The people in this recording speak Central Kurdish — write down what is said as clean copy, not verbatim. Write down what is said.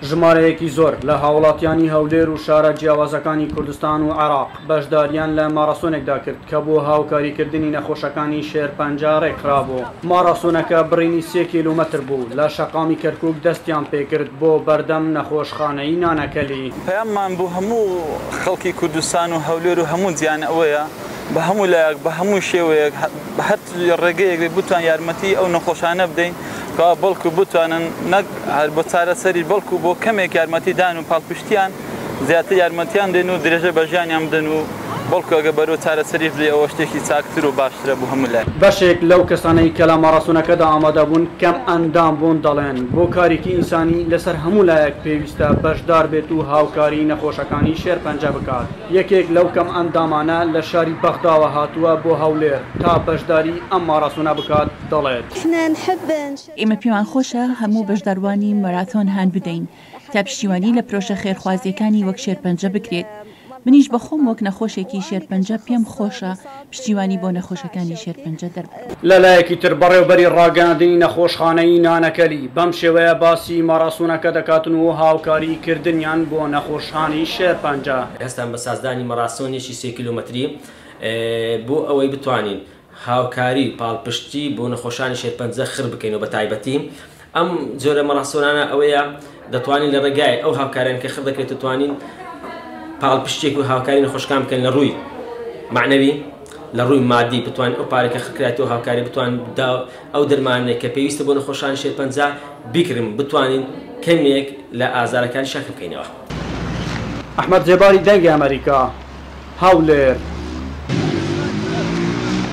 ژمارەیەکی زۆر لە هاوڵاتیانی هەولێر و شارە جیاوازەکانی کوردستان و عێراق بەشداریان لە ماڕاسۆنێکدا کرد کە بۆ هاوکاریکردنی نەخۆشەکانی شێرپەنجە ڕێکخرابوو. ماڕاسۆنەکە بڕینی سێ کیلۆمەتر بوو، لە شەقامی کەرکوک دەستیان پێکرد بۆ بەردەم نەخۆشخانەی نانەکەلی. پەیاممان بۆ هەموو خەڵکی کوردستان و هەولێر و هەموو جیهان ئەوەیە بە هەموو لایەک بە هەموو شێوەیەک بە هەر ڕێگەیەک بێت بتوان یارمەتی ئەو نەخۆشانە بدەین کەوا بەڵکو بتوانن نەک هەر بۆ چارەسەری بەڵکو بۆ کەمێک یارمەتیدان و پاڵپشتیان زیاتر یارمەتیان دێن و درێژە بە ژیانیان بدەن و بەڵکو ئەگەر بەرەو چارەسەریش بێ ئەوە شتێکی چاکتر و باشترە بۆ هەموو لایەک. بەشێک لەو کەسانەی کە لە ماڕاسۆنەکەدا ئامادەبوون کەم ئەندام بوون دەڵێن، بۆ کارێکی ئینسانی لەسەر هەموو لایەک پێویستە بەشدار بێت و هاوکاری نەخۆشەکانی شێرپەنجە بکات. یەکێک لەو کەم ئەندامانە لە شاری بەغداوە هاتووە بۆ هەولێر تا بەشداری ئەم ماڕاسۆنە بکات دەڵێت. ئێمە پێمان خۆشە هەموو بەشداربووانی ماراتۆن هان بدەین تا پشتیوانی لە پرۆژە خێرخوازییەکانی وەک شێرپەنجە بکرێت، منیش بە خۆم وەک نەخۆشێکی شێرپەنجە پێم خۆشە پشتیوانی بۆ نەخۆشەکانی شێرپەنجە دەربڕم. لە لایەکی تر بەڕێوبەری ڕاگەیاندنی نەخۆشخانەی نانەکەلی بەم شێوەیە باسی ماڕاسۆنەکە دەکاتن و هاوکاری کردنیان بۆ نەخۆشانی شێرپەنجە. هەستان بە سازدانی مەڕاسۆنێکی سێ کیلۆمەتری بۆ ئەوەی بتوانین هاوکاری و پاڵپشتی بۆ نەخۆشانی شێرپەنجە خڕ بکەینەوە، بەتایبەتی ئەم جۆرە مەڕاسۆنانە ئەوەیە دەتوانین لە ڕێگای ئەو هاوکاریان کە خڕ دەکرێت دەتوانین پاڵپشتێک و هاوکاری نەخۆشەکان بکەن لە ڕووی معنەوی لە ڕووی مادی بتوانین ئەو پارێکە خڕکرایەوە هاوکاری بتوان ئەو دەرمانێک کە پێویستە بۆ نەخۆشانی شێرپەنجە بیکڕین بتوانین کەمێک لە ئازارەکانی شەکر بکەینەوە. ئەحمەد زێباری دەنگی ئەمەریکا، هەولێر.